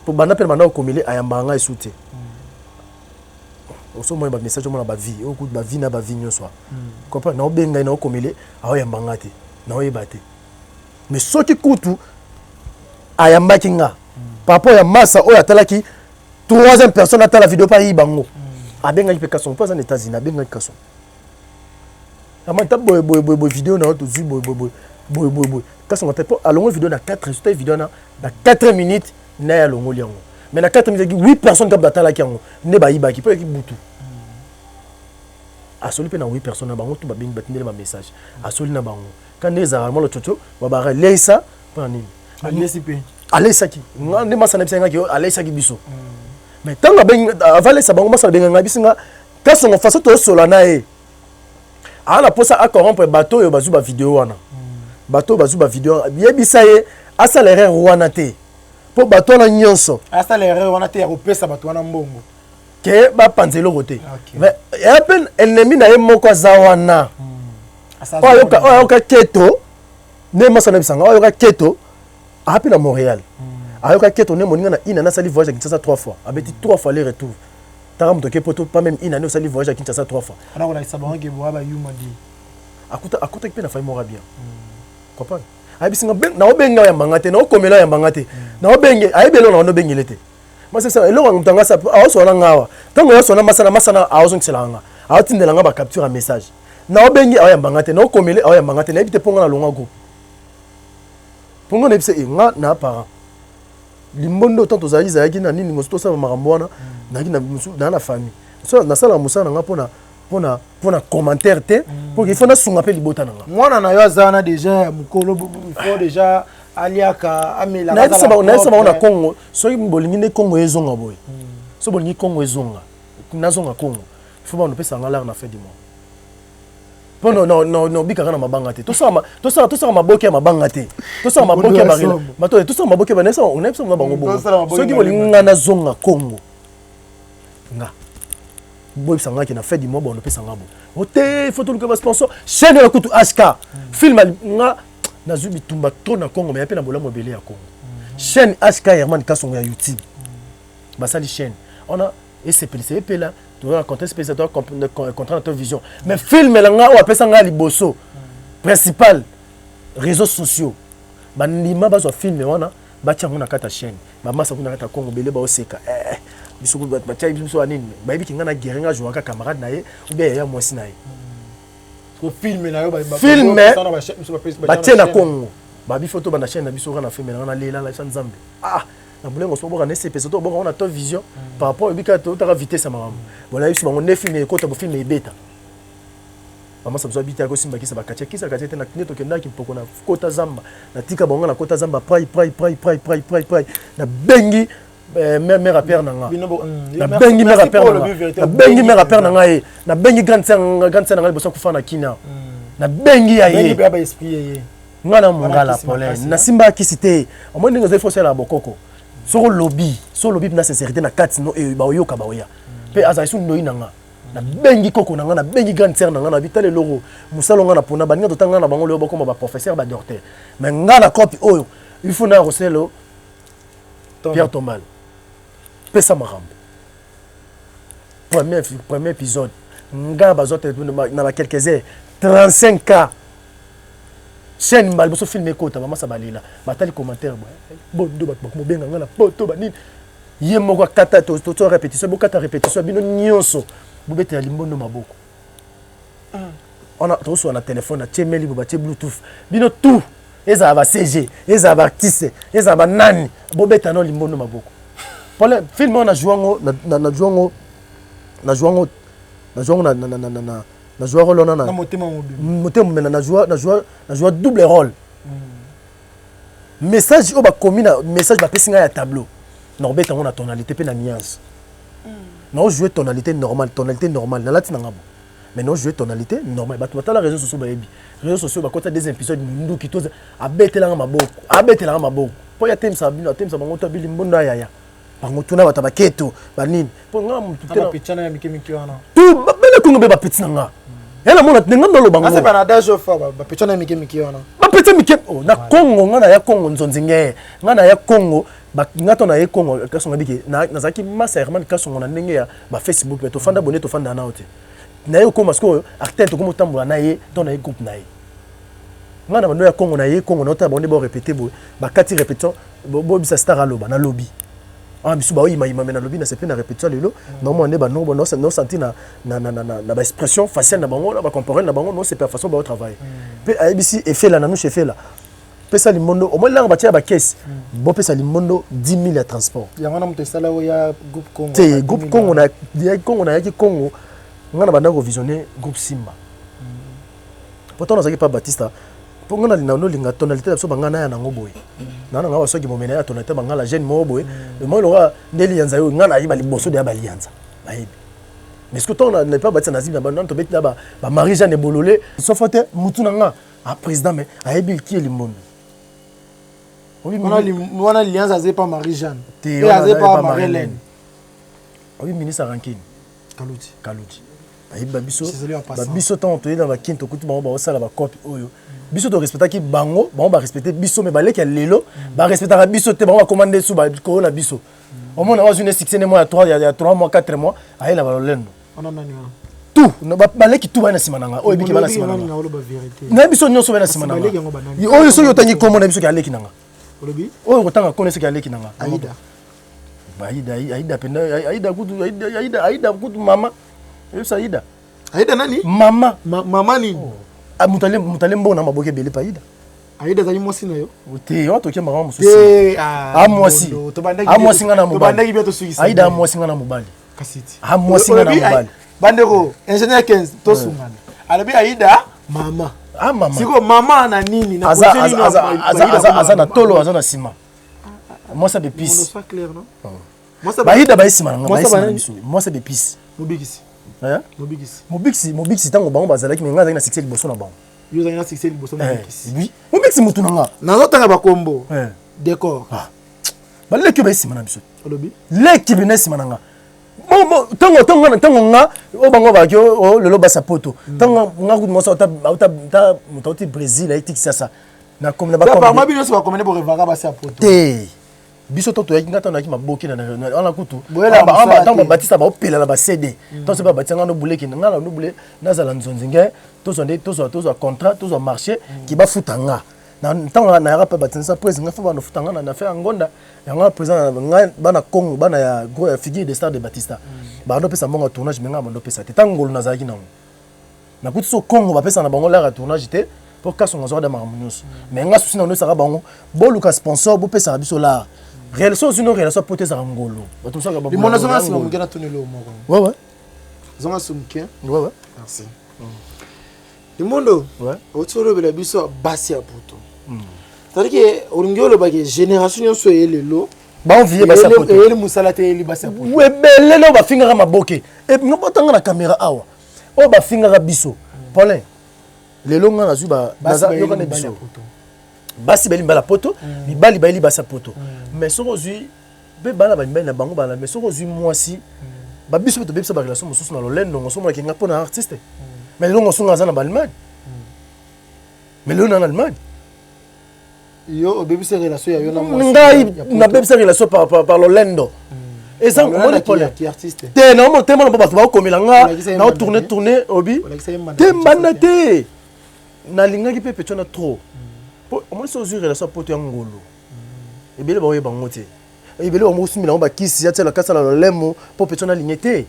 po banda mpe na banda kokomele, ayambaka ngai esu te. Osomona bamessage, omona bavie oyo kutu bavie na bavie nyonso, comprendre. Naobenga ye, naokomele, aoyamba nga te, naoyeba te. Mais soki kutu ayambaki nga par rapport ya masa oyo atalaki, troisième personne atala video mpe ayiba yango, abengaki mpe Kasongo mpo aza na États-Unis. Abengaki Kasongo amata boye boye boye boye, video na yo tozwi boye boye boye boye boye boye. Kasongo ata mpo alongoli video na 4, soki video wana na 4 minutes na ye alongoli yango, mais na 4 minutes 8 personnes kaka batalaki yango nde bayibaki, mpo eyaki butu. Asoli mpe na 8 personnes na bango tu, babengi, batindeli bamessage, asoli na bango. Ka nde ezalaka mwa lococo, babaka leisa mpona nini. Alesi mpe. Alesaki nga nde masa na biso ngaki, alesaki biso. Mais ntango abengi avalesa bango, masa abenga ngai biso nga Kasongo, façon tosola na ye, aa na mposa acorrompre bato oyo bazwi bavideo wana. Bato oyo bazwi bavideo, yebisa ye asala erreur wana te, mpo bato wana nyonso Asala erreur wana te ya kopesa bato wana mbongo. Ke bapanza eloko te. Mais eya mpe ennemi na ye moko aza wana, oyo ayoka keto nde masa na bisanga, oyo ayoka keto aa mpe na Montréal, ayoka keto nde moninga na ina nasali voyage ya Kinshasa trois fois, abeti trois fois aller retour. Taka moto oke poto, pas même une année osali voyage ya Kinshasa trois fois. Wana kolakisa bango ke boya bayuma di. Akutaki mpe na famille moko bien, comprendre. Ayebisi nga, naobenga oyambanga te, naokomela oyambanga te, naobenge, ayebi eloko na bando obengele te. Masesa eloko ya moto anga aoswana nga awa, ntango aoswana masana masana, aozongiselaka nga, aotindela nga bacapture ya message. Naobengi, aoyambanga te, naokomele, aoyambanga te. Nayebi te mpo nga nalongwa groupe, mpo nga nayebisa e nga na parent Limbondo. Tant tozalaki, ezalaki na nini mosu, tosala makambo wana, nayaki na na famille, so nasalaka mosala na nga mpona commentaire te, mpo il faut nasunga mpe libota na nga. Mwana na yo aza wana déjà ya mokolo, il faut déjà aliaka, amelaka. Nayebisa bango na Congo, soki bolingi nde Congo ezonga boye, soki bolingi Congo ezonga, nazonga Congo, il faut bano opesa nga l'argent na fin du mois, mpo nobikaka na mabanga te. Tosala maboke ya mabanga te, tosala maboke ya barela bato, tosala maboke ya nayebisa na bango bongo. Soki bolingi nga nazonga Congo, nga boyebisa ngaki na fin du mois bono opesa nga bo o te. Faut toluka basponsor, chaîne ya kutu HK film. Nga nazwi bitumba trop na Congo, mais ya mpe na bolamu ebele ya Congo. Chaîne HK Herman Kasongo ya YouTube. Basali chaîne. On a esepelisa epela, toza na contrat, esepelisa toza contrat na Top Vision. Mais film na nga oyo apesa nga liboso principal, réseaux sociaux bandima bazwa film wana, batia yango na kati ya chaîne. Bamasa kuna na kati ya Congo bele baoseka, eh, biso batia biso ya nini? Bayebiki nga na guerre, nga jouaka camarade na ye ou bien yaya mwasi na ye. Film na yo. Film batie na Congo, babi foto banda chaîne na biso kaka na film na nga. Nalela na Nzambe, ah, na bolengo so boka na esepesa to boka wana Top Vision par rapport ebika totaka vitesse ya makambo. Bona biso bango nde film ekota bo film ebeta. Bamasa biso abita kosimba kisa bakatia kisa katia te. Nde tokendaki mpoko na kota zamba, natika bango na kota zamba, prai prai prai prai prai prai prai. Nabengi mère à père na nga, nabengi mère à père na nga, nabengi mère à père na nga ye, nabengi grande sœur, grande sœur na nga liboso akufa na kina, nabengi ya ye. Nga na mongala polin nasimba kisi te. Omoni ndenge ozali, fosala ya bokoko. Soki olobi, so olobi na sincérité na kati no, baoyoka, baoya mpe azali su ndoi na nga. Nabengi koko na nga, nabengi grande sœur na nga, nabi tala eloko mosala nga na mpona baninga totanga na bango lelo bakoma baprofesseur, badocteur, mais nga na cope oyo il faut na kosala pierre tombale. Pesa makambo premier épisode nga bazwa na ba quelques heures 35 k chaîne. Mbala liboso film ekota, bamasa balela, batali commentaire bondo, bato bakomobenga nga na poto banini. Ye moko akata to répétition, bokata répétition bino nyonso, bobetela limbondo maboko wana. Tokosola na telefone, atie meli bo batie bluetooth, bino tout, ezala ba CG, ezala baartiste, ezala banani, bobeta no limbondo maboko. Pole film oyo najua yango, najua yango, najua yango, najua yango, najua rôle wana na motema mobimba. Najua double rôle. Message oyo bakomi na message bapesi ngai ya tableau, nakobeta yango na tonalité mpe na nuance. Naojouer tonalité normale, tonalité normale nalati nanga bo, mais naojouer tonalité normale. Bato batala réseaux sociaux, bayebi réseaux sociaux, bakota des épisodes munduki to abetelanga maboko, abetelanga maboko mpo ya atemisa bino, atemisa bango to abili mbondo ayaya bango tuna bato baketo banini mpo nga mutu tu bele kongo mpe bapeti na nga ya namona ndenge ndoloba. Ngo bapeti mike na Kongo. Nga na ya Kongo nzonzi nge, nga na ya Kongo, nga to na ye Kongo Kasongo biki. Nazalaki masa Herman Kasongo na ndenge ya bafacebook, me tofanda bonde, tofanda nao te. Na ye okoma sikoyo acteur, tokoma otambola na ye to na ye groupe na ye. Nga na bando ya Kongo na ye Kongo, naotala bango nde baorépéter boye, bakati répétition, boyebisa star aloba. Nalobi ah, biso baoyimayima, me nalobi nasepe na répétition lelo, naomona nde banongo naosentir na baexpression faciale na bango, na bacomporel na bango, naosepela façon baotravaille. Mpe ayebisi efela na nushe, efela pesa limbondo omoi langa batia ya bakese, bopesa limbondo 10 000 ya transport. Yango wana moto esala oyo ya groupe Congo. Te, groupe Congo na Congo, nayaki Congo, nga na bandaki kovisionner groupe Simba po ntango nazalaki pa Batista, mpo nga nalinga nolinga tonalité na biso banga naya nango boye na nanga basoki momena ya tonalité bangala jeune moko boye moi loka nde liyanza oyo nga nayeba liboso deya baliyanza bayebi. Mais ce que ntango na pa Batista nazibi na bano tobeti na bamarie Jeanne Bolole sofo te mutu na nga a président, mais ayebi ki elimbondo. Wana lianza aza pa Marie Jeanne te, aza pa Marie Hélène. Oyebi ministre Rankine? Kaluti. Kaluti bayebi babiso. Babiso ntango toyei na bakini, tokuti bango baosala bacope oyo biso torespectaki bango, bango barespecte biso. Mais baleki ya lelo barespectaka biso te, bango bakoma nde su bakolo na biso. Omona bazwi ne succès ne mois ya 3, ya 3 mois, 4 mois, aye na balolendo tout. Baleki tout baye na nsima na nga oyo ebiki ba na nsima na nga na biso nyonso baye na nsima na nga oyo. Soki otangi kombo na biso, soki aleki na nga oyo kotanga kombo soki aleki na nga, Aida, Aida penda, Aida kutu, Aida, Aida, Aida kutu mama. Oyebisa Aida. Aida nani? Mama. Mama nini? Ah, moto ale mbona maboke ebele pa Aida. Aida azali mwasi na yo? Te, wana toke makambo mosusu. A mwasi. A mwasi nga na mobali. Aida a mwasi nga na mobali. Kasiti. A mwasi nga na mobali. Bandeko, ingénieur 15 tosungana. Alobi Aida mama. Ah mama. Siko mama na nini? Na aza na tolo, aza na nsima. Mwasi ya bepise bayida baye nsima na nga, baye nsima na biso, mwasi ya bepise. Mobikisi. Mobikisi, mobikisi ntango bango bazalaki, me ngai azalaki na succès liboso na bango. Yo ozalaki na succès liboso na mobikisi? Oui, mobikisi mutu na nga. Nazotanga bakombo décor. Baleki oyo baye nsima na biso. Olobi? Leki bina nsima na nga ntango ntango nga oyo bango bazalaki lelo basa poto, ntango nga kutu mwasi moto auti Brésil aye Kinshasa. Nakomi na bino nyonso bakomene borevaka basi ya poto. Te. Biso to toyaki, nga ntango nayaki maboki wana kutu ntango babatisa baopela na bacd, ntango soki babatisa nga nobuleki nga na nobule, nazala nzonzi nge tozwa nde tozwa contrat, tozwa marché ki bafuta nga. Ntango nayaka mpe batisa prese nga fo banofuta nga na fe ya ngonda yango wana. Président ngai, bana Congo, bana ya gros ya figure de star de Batista, bando opesa mbongo ya tournage, me ngai bando opesa te. Ntango ngolo nazalaki nango, nakuti so Congo bapesa na bango l'heure ya tournage te, mpo Kasongo azwaka da makambo nyonso. Mais nga susi na nosaka bango, boluka sponsor, bopesaka biso l'art relation. Ozwi no relation po te, ezaka ngolo bato mosusu. Limona, zonga nsima moke, natuneli yo moko. Ouais. Zonga nsima moke. Ouais. Merci. Limondo, oti olobela biso basi ya poto, c'est-à-dire que olingi olobaki génération nyonso eye lelo Baenvie basi ya poto. Eyeli mosala te, eyeli basi ya poto. Ebele nao bafingaka maboke botanga na caméra awa, oyo bafingaka biso Paulin. Lelo nga nazwi yokana biso, basi bayeli mibali ya poto, mibali bayeli basi ya poto. Mais soki ozwi mpe bana bamibali na bango bana, mais soki ozwi mwasi babiso mpe tobebisa barelation mosusu na lolendongo. So omonaki nga mpo na artiste, mais lelo ngo songa aza na baallemagne, mais lelo na Allemagne. Yo obebisa relation ya yo na mwasi? Ngai nabebisa relation par lolendo. Eza omoni problème te, naomo te, mona mpo bato baokomela nga nao tourne tourne obi te, mbanda te. Nalingaki mpe petio na trop, po omoni so ozwi relation ya poto ya ngolo, ebele baoyeba yango te, ebele bango osumila yango bakisi atiala kasala lolemo mpo petio nalingi te.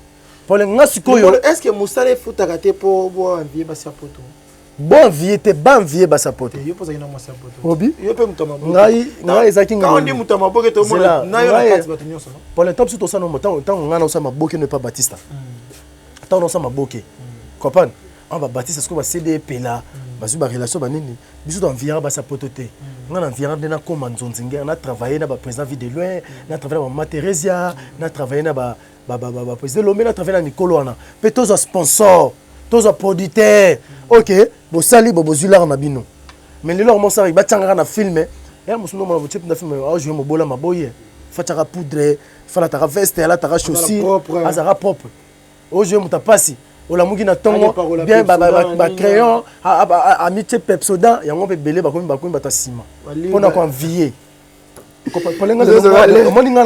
Pole nga sikoyo. Est ce que mosala efutaka te mpo boenvie basi ya poto? Boenvie te, baenvie basi ya poto. Yo mpo ozalaki na mwasi ya poto? Obi. Yo mpe moto ya maboke. Ngai ezalaki. Ndi moto ya maboke, tomona na yo na kati bato nyonso. Pole, ntango biso tosala, ntango ngai naosala maboke no epa Batista, ntango naosala maboke, comprendre awa babatista sikoyo bacd epela, bazwi barelation banini. Biso toenviaka basi ya poto te. Ngai na enviaka nde nakóma nzonzi nge na travaille na baprésident Vie de Loin, na travaille na bamama Thérésia, na travaille na baprésident Lombe, na travaille na mikolo wana mpe tozwa sponsor, tozwa producteur. Ok, bosali bo bozwi l'art na bino, mais lelo mosala batiangaka na film ya mosu, nomona botie mpenza film ajoue mobola maboye, fatiaka poudre, falataka veste, alataka chaussure, azalaka propre. Ojoue moto apasi, olamuki na ntongo bien, bacrayon, amitie Pepsodent. Yango mpe ebele bakomi bato ya nsima mpona koenvie. Omoni, nga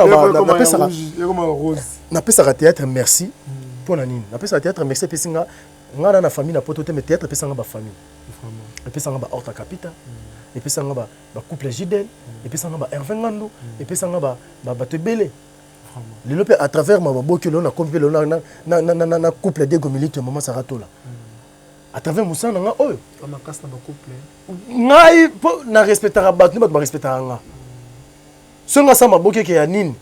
napesaka théâtre merci. Mpo na nini napesaka théâtre merci? Epesi nga, nga na famille na poto te, mais théâtre epesanga bafamille, epesanga ba Horta Capita, epesanga bacouple Gidel, epesanga ba Hervé Ngando, epesanga bato ebele. Lelo mpe à travers ma baboki, lelo nakomi mpe lelo na couple Diego Milito ya mama Saratola, à travers mosala na nga oyo. Ngai mpo na respectaka bato nde bato barespectaka nga. Soki nga asala maboki eke ya nini,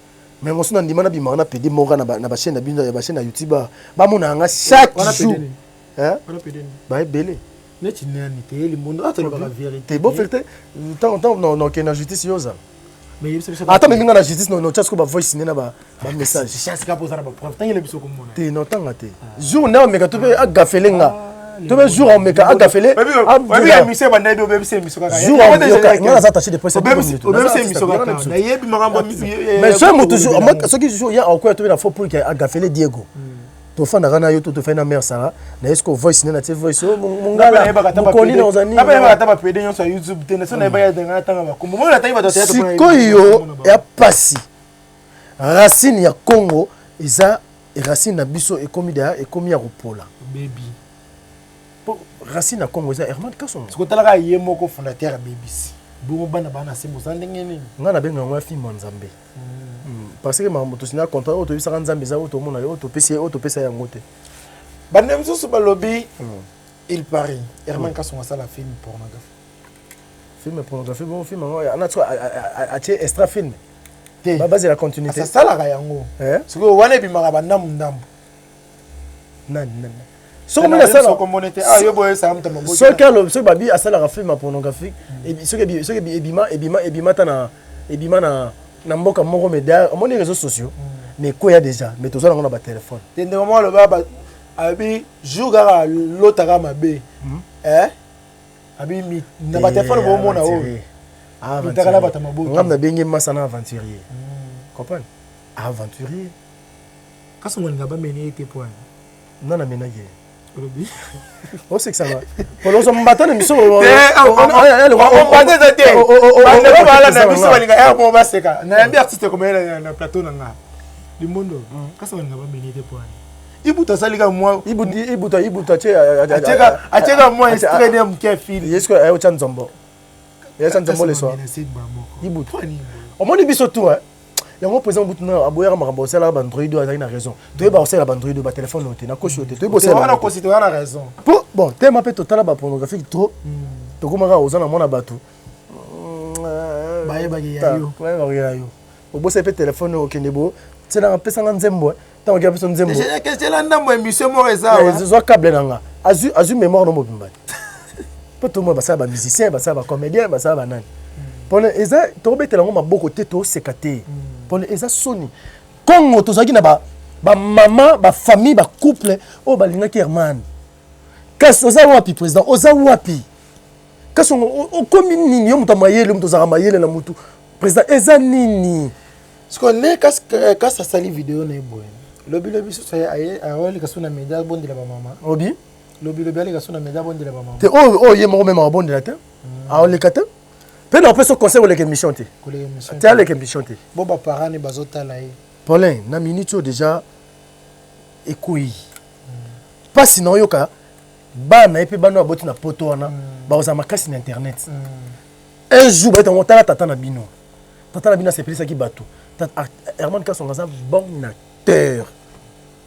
mais ngoso na ndima nabimaka na pede moko na bachaîne na bino ya bachaîne ya YouTube, bamonaka nga chaque jour, baebele. Neti nani te, Limondo, atolobaka vérité. Te, bo vérité, ntango nokende na justice, yo ozala ata memi nga na justice, notia sikoyo bavoice nde na bamessage te, notanga te. Jour nde ameka to mpe agafele nga to mpe jour ameka agafele, nga naza attaché de presse. Mais soki moto, soki jour ya akoya to mpe na faux pour ke agafele Diego, tofandaka na yo to tofai na mare Sara na ye, sikoyo voice nde natie voice oyo mongala mokoni na ozani. Ata bapede nyonso ya YouTube te, so nayebaka natanga bakombo moi natangi bato. Sikoyo ya pasi, racine ya Congo eza racine na biso ekomi deya, ekomi ya kopola. Baby. Po racine ya Congo eza Herman Kasongo. Soki otalaka ye moko fondateur ya BBC, bongo bana bana se boza ndenge nini? Ngai nabenga yango ya filme ya Nzambe, parce que makambo tosina contrat oyo toyebisaka Nzambe eza oyo tomona, oyo topesi ye, oyo topesa yango te. Bande mosusu balobi il paraît Herman Kasongo asala film pornographie. Film pornographie? Bongo film yango ana atie extra film te, bazela continuité. Asalaka yango soki wana ebimaka bandambu ndambu. Nani nani? Soki omoni asala, soki alobi, soki babi asalaka film ya pornographique, soki ebima ebima ebima ta na ebima na mboka moko, mais derrière omoni réseaux sociaux, mais ekoya déjà, mais toza nango na batelefone. Te, ndeko moko aloba, alobi jour kaka lotaka mabe, abi na batelefone bomona oyo mitaka na bato ya maboki. Ngam nabengi masa na aventurier, comprendre, aventurier. Kasi ngolinga bamene ye te po ani? Nga namenaki ye. Osekisa nga polo ozwa mbata na miso. Mbata eza te. Bandeko balanda biso balinga ere moko baseka. Nayambi artiste komeyela na plateau na nga Limbondo, kasi balinga bamene te po wana Ibutu asali ka mwa Ibutu, Ibutu atieka mwa extrait ya moke ya film. Ye sikoyo ayotya nzombo, ayotya nzombo leswa Ibutu. Omoni biso tu yango président Mobutu na aboyaka makambo osalaka baandroid oyo, azalaki na raison. Toyeba kosalela baandroid oyo, batelefone oyo te, nakosi oyo te, toyebi kosalela na raison. Po bon, tema mpe totala bapornographique trop, tokomaka oza na mwana bato. Bayebaki ya yo. Bayebaki ya yo. Obosaki mpe telefone oyo, okende bo tielanga, pesanga nzembo. Ntango okia biso nzembo tiela ndambo, émission moko eza. Zwa câble na nga, azwi mémoire no mobimba mpo tomona basala bamusicien, basala bacomédien, basala banani. Mpona eza tokobetela yango maboko te, toseka te, mpona eza soni. Congo tozalaki na bamama, bafamille, bacouple oyo balingaki Herman. Kasi oza wapi, président? Oza wapi? Kasi okomi nini? Yo moto ya mayele, moto ozalaka mayele na motu, président, eza nini? Sikoyo nde kasi asali video na ye boye, lobilobi susu ayoleka so na media, abondela bamama. Obi? Lobilobi aleka so na media, abondela bamama. Te, oyo oyo ye moko meme abondela te, aoleka te. Mpe na opesa conseil, koleka émission te. Koleka émission. Te, aleka émission te. Bo baparent ne bazotala ye. Paulin, na minute oyo déjà ekoyi mpasi na oyoka bana ye mpe bana oyo aboti na poto wana bakozala makasi na internet. Un jour bayeta tala tata na bino, tata na bino asepelisaki bato. Herman Kasongo aza bon acteur,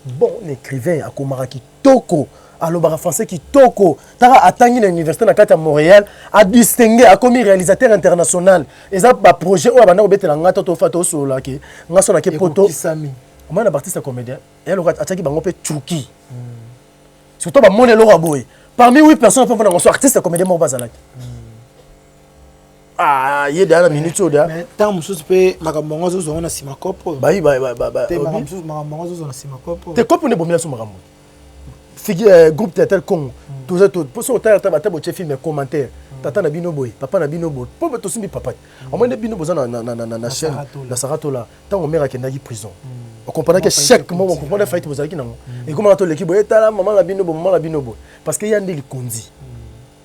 bon écrivain, akomaka kitoko, alobaka français kitoko. Taka atangi na université na kati ya Montréal, adistingue, akomi réalisateur international. Eza baprojet oyo abanda kobetela nga to tofa tosololaki nga so nake poto. Omoni na baartiste comédien eloko atiaki bango mpe tchuki, surtout bamoni eloko ya boye parmi huit personnes mpe mpona ngo so artiste comédien moko bazalaki. Ah, ye deya na minute oyo deya. Ntango mosusu mpe makambo yango azozwa ngo na nsima kopo. Bayi. Te, makambo yango azozwa na nsima kopo. Te, kopo nde bomela so makambo figi groupe théâtral Congo. Toza so otala ata bata botie film ya commentaire, tata na bino boye, papa na bino boye, mpo tosimbi papa te. Omoi nde bino boza na chaîne na Saratola. Ntango mare akendaki prison, okomprendaki chaque moko, okomprendre faillite bozalaki nango. Ekomaka toleki boye, etala mama na bino boye, mama na bino boye, parce que ya nde likonzi,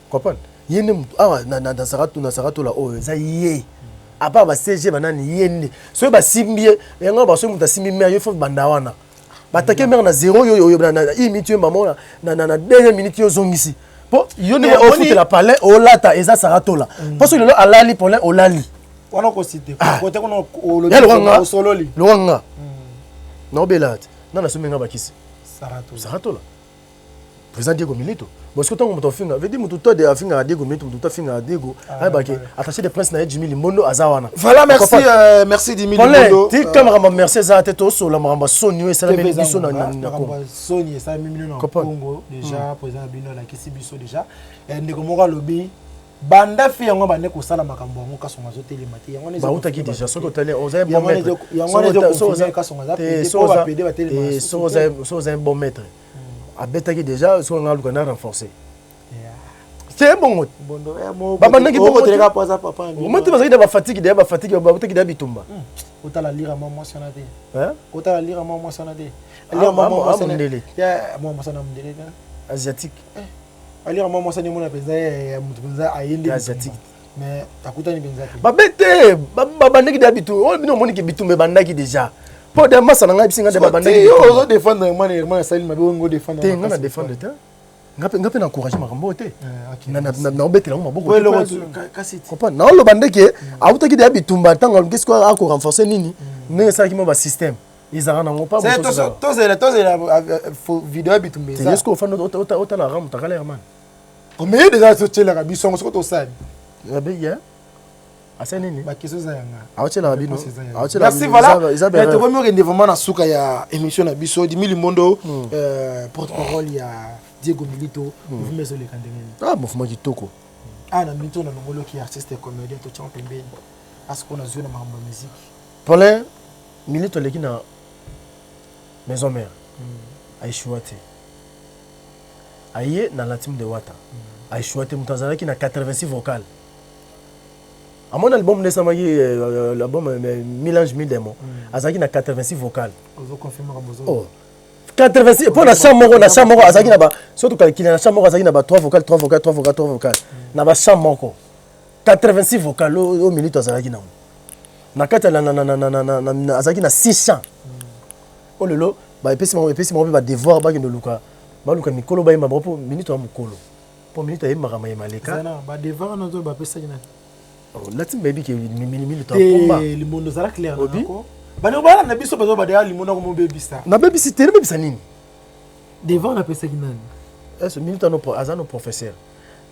comprendre ye nde motu awa na Saratola oyo eza ye. À part ba CG banani, ye nde soki basimbi ye yango. Basoki moto asimbi mare, yo faut banda wana batake mare na zéro. Yo oyo na une minute, yo mama na deuxième minute yo ozongisi, mpo yo ndenge ofutela palais olata eza Saratola, mpo soki lelo alali palais olali. Wana okosite kote kuna. Osololi lokwa nga naobela te, nga nasombi nga bakisi Saratola, président Diego Milito. Bon, soki ntango moto afinga, veut dire moto to de afingaka Diego Milito, moto to afingaka Diego, ayebake attaché de presse na ye Jimi Limbondo aza wana. Voilà, merci, merci Jimi Limbondo. Tika makambo merci eza te, tosola makambo ya soni oyo esalameli biso na Congo. Soni esalami bino na Congo déjà. Président na bino alakisi biso déjà. Ndeko moko alobi banda fi yango bande kosala makambo yango, Kasongo azotelema te. Yango bautaki déjà. Soki otali, oza bon maître, soki oza un bon maître, abetaki déjà. Soki nga aluka na renforcer te, bongo babandaki bongo te, bazalaki na bafatigue deya, bafatigue, bautaki deya bitumba. Otala lira mwa mwasi wana te, otala lira mwa mwasi wana te. Mondele. Mwa mwasi wana mondele te. Asiatique. Alira mwa mwasi wana, emona mpenza ya moto mpenza ayende. Asiatique. Mais akutani mpenza te. Babe te, babandaki deya bitumba oyo. Bino omoniki bitumba ebandaki déjà, mpo de masa na ngai bisinga nde babandaki. Ozodefendre mwana Herman asali mabe, ongo odefendre. Te, nga na défendre te, nga mpe na encourage makambo oyo te, naobetela yango maboko. Comprendre, naoloba ndeke autaki deya bitumba. Ntango aluki sikoyo akorenforce nini, ndenge esalaki mwa basystème ezalaka nango. Tozela, tozela video ya bitumba. Eza sikoyo ofanda otala ramu takala Herman. Mais déjà totielaka biso yango soki tosali. Asa nini? Baquestion eza yanga. Aotielaka bino. Merci, voilà, tokomi okende vraiment na suka ya émission na biso. Dimi Limbondo, porte parole ya Diego Milito, mouvement ezoleka ndenge nini? Ah, mouvement kitoko. Ah, na minute na longoloki artiste comédien, totiango pembeni asiko nazwi na makambo ya musique. Paulin Milito aleki na Maison Mère, aéchoua te. Aye na la team de Wata, aéchoua te. Moto azalaki na 86 vocal, amoni album nde esamaki, l'album Mille anges mille démons, azalaki na 86 vocal. Oh. 86 mpo na chant moko, na chant moko azalaki na ba, soki tocalculer, na chant moko azalaki na ba 3 vocal, 3 vocal, 3 vocal, 3 vocal na ba chant moko, 86 vocal oyo Milito azalaki nango na kati ya azalaki na 6 chant. Oyo lelo baepesi bango, epesi bango mpe badevoir, bakende luka, baluka mikolo bayemba bango, mpo Milito ya mokolo, mpo Milito ayembaka mayema leka. Badevoir wana ozo bapesaki nani? Nati bayebi ke Milito akomba. Limbondo, ozala clair nako. Bandeko balanda biso, bazo badeya Limbondo akomobebisa. Nabebisi te, nabebisa nini? Devoir napesaki nani? Ese Milito aza no professeur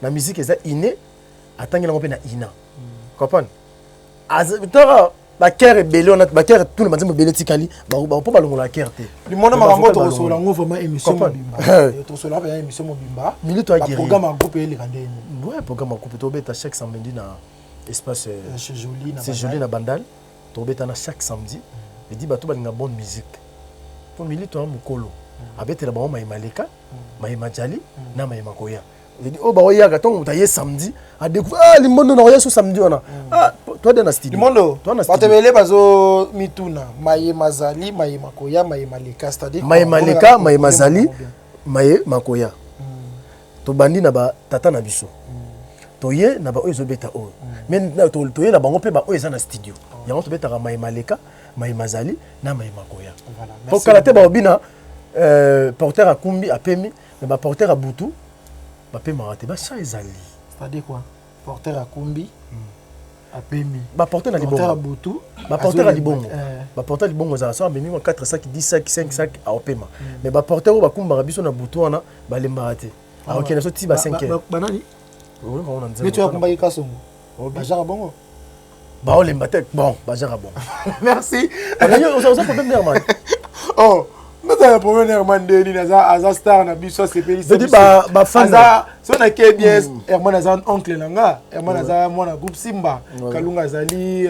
na musique, eza inné, atangi nango mpe na ina, comprendre? Taka bachœur ebele wana, bachœur tuna banzembo ebele etikali mpo balongola chœur te. Limona, makambo tokosola yango vraiment émission mobimba, tokosola mpenza émission mobimba. Milito. Programme ya groupe eleka ndeni? Ouais, programme ya groupe, tobeta chaque samedi na espace Chez Joli. C'est Joli na Bandal, tobeta na chaque samedi. Edi bato balinga bonne musique, mpo Milito ya mokolo abetela bango mayema leka, mayema jali na mayema koya. Oyo baoyaka ntongo moto aye samedi, adécouvre: ah, Limbondo na koya so samedi wana. Ah, toade na studio. Limondo, bato ebele bazomituna: mayema zali, mayema koya, mayema leka, c'est-à-dire? Mayema leka, mayema zali, mayema koya. Tobandi na batata na biso, toye na baoyo ezobeta oyo, mais toye na bango mpe baoyo eza na studio. Yango tobetaka mayema leka, mayema zali na mayema koya. Po kala te baobina porteur akumbi apemi, mais baporteur ya butu bapemaka te, bachant ezali. C'est-à-dire quoi, porteur akumbi apemi? Baporteur na libongo. Butu. Baporteur ya libongo, baporteur ya libongo ezala so amemi mwa 4 sac, 10 sac, 5 sac, aopema. Mais baporteur oyo bakumbaka biso na butu wana balembaka te, akokende so ti ba 5 heures. Banani? Neti oyo akumbaki Kasongo, bajaka bongo? Baolemba te, bon, bajaka bongo. Merci. Oza problème Herman. Oh, nazala problème Herman ndeni? Aza star na biso, asepelisi. Bafan. So nake bien, Herman aza oncle na nga, Herman aza mwana groupe Simba, Kalunga azali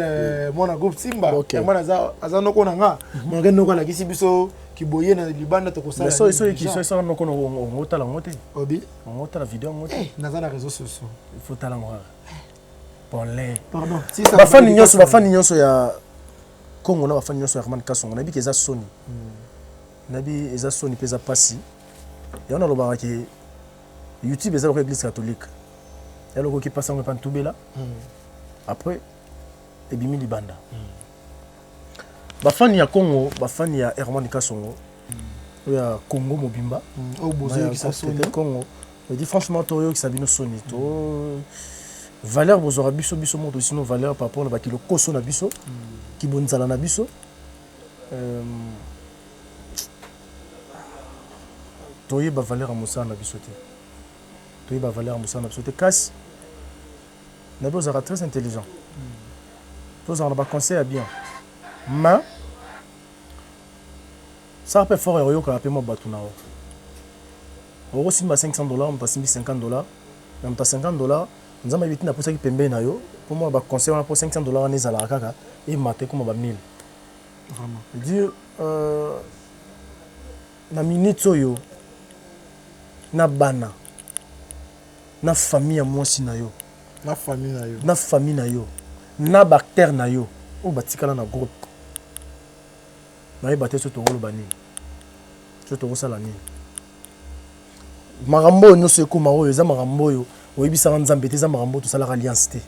mwana groupe Simba. Herman aza noko na nga, malgré noko alakisi biso kiboye na libanda, tokosala. Soki noko ongotala yango te. Obi. Ongotala video yango te. Naza na réseau sociaux. Il faut tala yango kaka pole. Pardon. Bafani nyonso, bafani nyonso ya Kongo na bafani nyonso ya Herman Kasongo, nayebi ke eza soni, nayebi eza soni mpe eza mpasi. Yango nalobaka ke YouTube eza lokola église catholique, ya lokoki epasi yango epa ntubela, après ebimi libanda. Bafani ya Congo, bafani ya Herman Kasongo, oyo ya Congo mobimba, oyo bozoyokisa soni. Congo edi, franchement toyokisa bino soni. To valeur bozwaka biso, biso moko tosino valeur par rapport na bakilo koso na biso, kibonzala na biso. Toyeba valeur ya mosala na biso te, toyeba valeur ya mosala na biso te. Kasi nayebi ozalaka très intelligent, tozalaka na baconseil ya bien, mais sala mpe fort ya koyokaka mpe mwa bato na yo. Okosimba 500 $, moto asimbi 50 $, na moto ya 50 $, Nzambe ayebi ntina apusaki pembeni na yo mpo mwa baconseil wana, mpo 500 $ wana ezalaka kaka emata ekoma ba 1000. Dire na minute oyo, na bana, na famille ya mwasi na yo, na famille na yo, na famille na yo, na baacteur na yo oyo batikala na groupe, nayeba te so tokoloba nini, so tokosala nini. Makambo oyo nyonso ekóma oyo eza makambo oyo oyebisaka Nzambe te, eza makambo oyo tosalaka alliance te.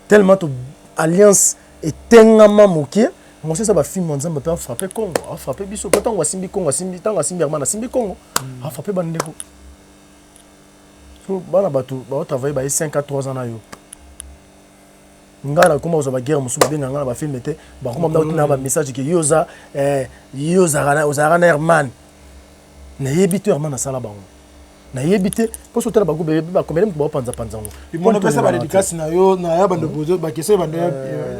Tellement to alliance etengama moke mosi, eza bafilme ya Nzambe mpe afrappe Congo, afrappe biso, mpo ntango asimbi Congo, asimbi, ntango asimbi Herman, asimbi Congo, afrappe bandeko. So bana bato baotravaille baye 5 à 3 ans na yo, ngai nakoma kozwa baguerre mosusu, babenga ngai na bafilme te, bakoma na bamessage ke yo oza, yo ozalaka na Herman. Nayebi te, Herman asala bango, nayebi te, mpo so otala bagroupe bakomele moto baopanzapanza yango. Limono, pesa badédicace na yo na ya bando, baquestion ebando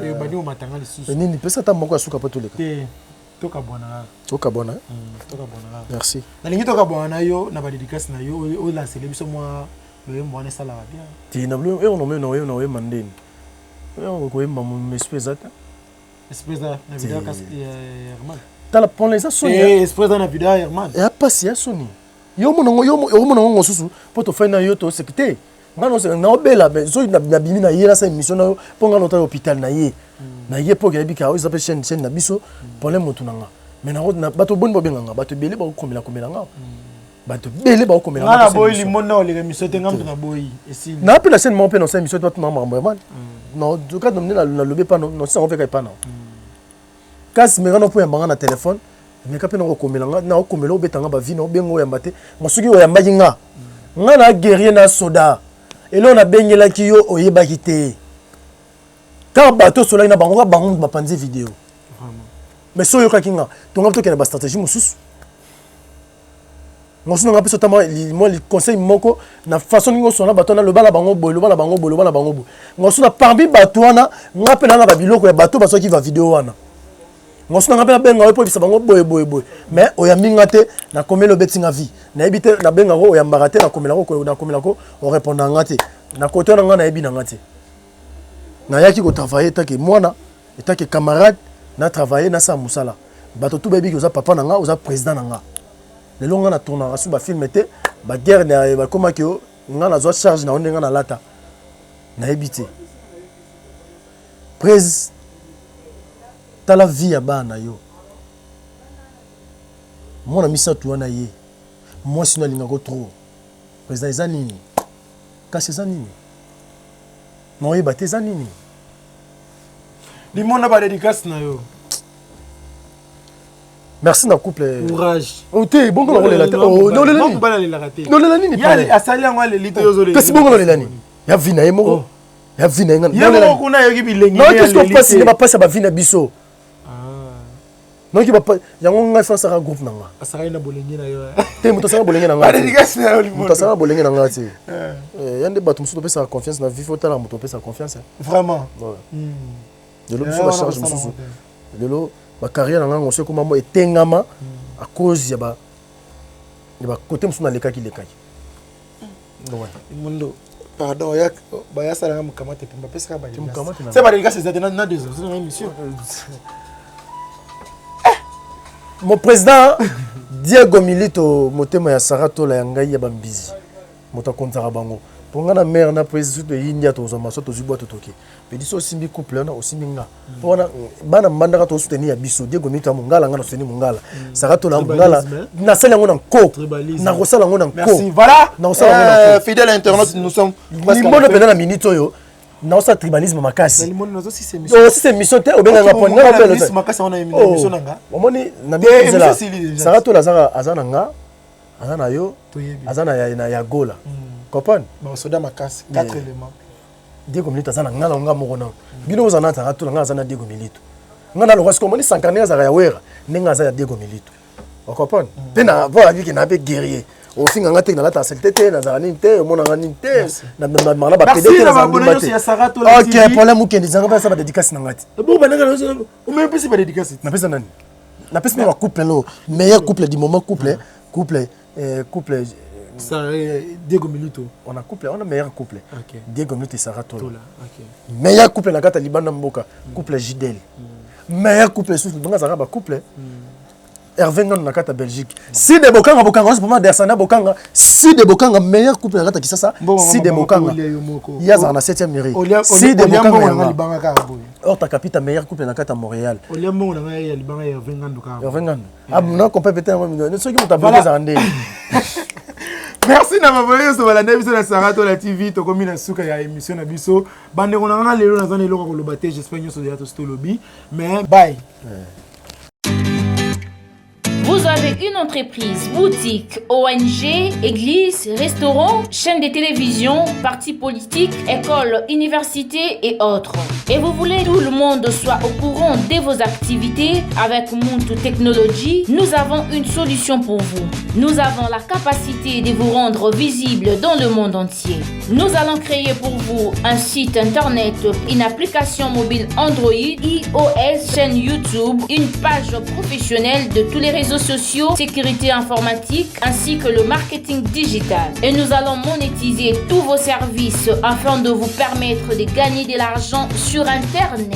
ebandi komatanga lisusu. Nini? Pesa ata moko ya suka mpo toleka. Te, tokabwana kaka. Tokabwana. Tokabwana kaka. Merci. Nalingi tokabwana na yo na badédicace na yo, olansele biso mwa loyembo wana, esalaka bien. Te, na oyemba ndeni oyo koyemba, esprit eza te. Esprit eza na video Herman. Tala mpona eza soni. Esprit eza na video Herman. Eya pasi ya soni. Yo omona ngo mosusu mpo tofai na yo, toseki te. Ngai naobela, soki nabimi na ye, nasala émission na yo, mpo ngai naotala hôpital na ye, na ye mpo okeyebi ka oyo eza mpe chaîne na biso. Problème motu na nga. Mais bato boni babenganga, bato ebele bakokomela komela nga, bato ebele bakokomela. Nga naboyi limoni na oleka émission te, nga moto naboyi esili. Na mpe na chaîne moko mpe nasala émission te, batuna makambo ya mani noka nde nalobi epa nosisango mpe ka epa na kasi meka no mpo oyambanga na telefone, meka mpe nakokomela nga, nakokomela obetanga bavi na obenga oyamba te. Ngo soki oyambaki nga, nga na guerrier na soda, eloko nabengelaki yo oyebaki te. Kaka bato osolaki na bango, kaka bango moto bapanzi video. Mais so oyokaki nga, tonga tokende bastratégie mosusu. Mosusu nanga mpe sotama mwa conseil moko na façon ndenge osona bato wana, loba na bango boye, loba na bango boye, loba na bango boye. Mosusu na parmi bato wana, nga mpe naa na babiloko ya bato bazwaki ba video wana. Mosusu nanga mpe nabenga yo mpo oyebisa bango boye boye boye, mais oyambi nga te. Nakomeli, obeti nga vie, nayebi te. Nabengako, oyambaka te. Nakomelako, nakomelako, orépondre nga te. Na kote wana nga nayebi na nga te. Nayaki kotravaille etake mwana, etake camarade, na travaille, nasala mosala. Bato tu bayebiki oza papa na nga, oza président na nga. Lelo nga na tournaka su bafilme te, baguerre bakomaki yo, nga nazwa charge na yo ndenge nalata, nayebi te. Prese, tala vie ya bana na yo, mwana misato wana, ye mwasi no alingako trop. Président, eza nini kasi? Eza nini? Naoyeba te, eza nini? Limona badédicace na yo. Merci na couple. Courage. Oh, te, bongo nakolela te. Oh, nolela nini? Alelaka te. Nolela nini? Asali yango, aleli te, yo. Kasi bongo nolela nini? Ya vie na ye moko, ya vie na ye. Ye moko kuna ayoki bilengi. Nayoki siko mpasi nde bapasi ya bavie na biso. Nayoki yango. Ngai fa asaka groupe na nga. Asakali na bolenge na yo. Te, moto asaka bolenge na nga te, moto asaka bolenge na nga te. Ya nde bato mosusu topesaka confiance na vie, faut otala moto opesaka confiance. Vraiment. Lelo biso bacharge mosusu, lelo bacarrière na nga ngoso ekoma mo etengama à cause ya bakote mosusu nalekaki lekaki. Mondo, pardon, bayasalanga mokamate mpe bapesaka se badédicace eza te na deux na émission. Mon président Diego Milito, motema ya Sara Tola, ya ngai ya bambizi, moto akonzaka bango mpo nga na mare na président surtout eyindi ya tozwa maso, tozwi bwato, toke pedi. So osimbi couple wana, osimbi nga mpo wana bana mbandaka tosoutenir ya biso. Diego Milito ya mongala, nga na soutenir mongala, Sara Tola ya mongala. Nasali yango na nko, nakosala yango na nko. Voilà. Nakosala yango na nko. Fidèle internaute, nous sommes Limono mpenza na minute oyo naosala tribalisme makasi. Osisa émission te, obenganga po omoni na Sara Tola aza na nga, aza na yo, aza na ya Gola, comprendre? Soda makasi, quatre éléments. Diego Milito aza na nga, na nga moko nano. Bino oza na Sara Tola, nga aza na Diego Milito. Nga na lokwa sikoyo, omoni Sankane azalaka ya Wera, ndenge aza ya Diego Milito, ocomprendre mpe na po abiki na mpe guerrier. Ofinga nga te, nalata saleté te, nazala nini te, omonanga nini te, namaka na bapede te, nazala ndumba te. Ok, problème okende ezanga mpe asala badédicace na nga te. Omepesi badédicace. Napesa nani? Napesi na bacouple no meilleur couple du moment, couple. Diego Milito. On a couple, on a meilleur couple. Diego Milito et Sarah Tola, meilleur couple na kati ya libanda mboka. Couple Gidel, meilleur couple susu bonga azalaka bacouple Hervé Ngano na kati ya Belgique. Si de Bokanga, Bokanga osi pama Dersana Bokanga, si de Bokanga, meilleur couple na kati ya Kisasa. Si de Bokanga ye azalaka na 7e mairie. Si de Bokanga yanga Horta Capita, meilleur couple na kati ya Montréal. Hervé Ngando na kompe pete yango soki moto abloke ezalaka ndenge. Merci na baboye nyonso balanda biso na Sara Tola TV. Tokomi na suka ya émission na biso. Bandeko na nga, lelo naza na eloko ya koloba te. J'espère nyonso deya tosi tolobi, mais bye. Vous avez une entreprise, boutique, ONG, église, restaurant, chaîne de télévision, parti politique, école, université et autres. Et vous voulez que tout le monde soit au courant de vos activités? Avec Muntu Technology, nous avons une solution pour vous. Nous avons la capacité de vous rendre visible dans le monde entier. Nous allons créer pour vous un site internet, une application mobile Android, iOS, chaîne YouTube, une page professionnelle de tous les réseaux sociaux, sécurité informatique ainsi que le marketing digital. Et nous allons monétiser tous vos services afin de vous permettre de gagner de l'argent sur Internet.